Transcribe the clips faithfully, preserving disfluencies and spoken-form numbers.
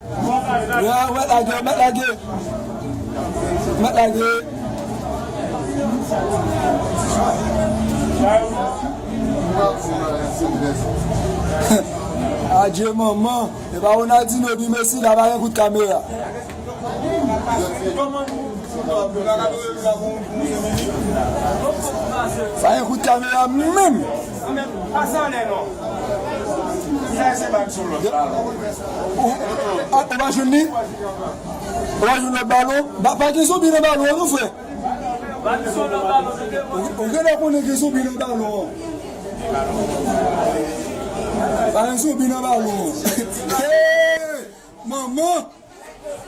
Ya, mèt lage, mèt lage. Mèt lage. Adje manman. E pa Ronaldinho ni Messi la, pa gen kout kamera. Pa gen kout kamera menm. Ou, a, ou pa jwenn li? Ou pa jwenn lòt balon? Ba, pa gen zonbi nan balon an, non, frè. Ou, ou genlè konnen gen zonbi nan balon an. Pa gen zonbi nan balon an. Hey! Manman!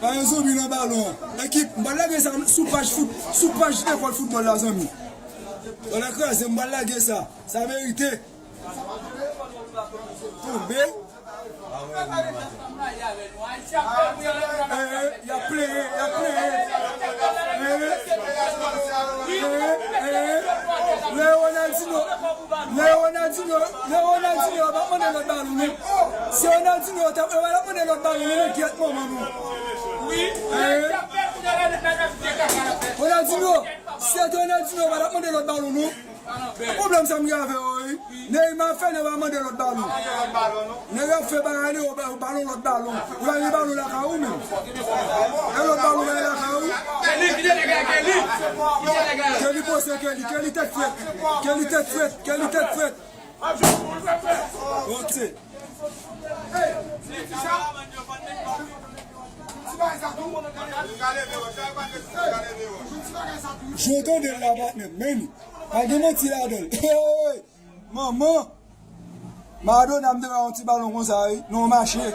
Pa gen zonbi nan balon an. Ekip, m pral lage sa sou paj fout, sou paj lekòl foutbòl la, zanmi. Wala kraze, m pral lage sa. Sa merite. Tonbe. Eh, eh, y ap plenyen, y ap plenyen. Eh, eh, eh, eh. Lè Ronaldinho, lè Ronaldinho, lè Ronaldinho, yo pa mande lòt balon, non. Si Ronaldinho, yo pa mande lòt balon, non, gyèt manman nou. Eh. Ronaldinho, si se te Ronaldinho, yo pa mande lòt balon, non. Pwoblèm sa m gen avè yo, wi. Neymar fè nèg pa mande lòt balon. Nèg ap fè bagay li, yo ba-, yo balon lòt balon. Ou pa gen balon lakay ou menm. E lòt balon bay lakay ou. Kelly poze Kelly, Kelly tèt frèt. Kelly tèt frèt, Kelly tèt frèt. Ok. Jwe tande l la, patnè, men li. Pa gen manti ladan l. Hey! Manman! Maradona, m te ba yon ti balon konsa, wi, nan yon mache.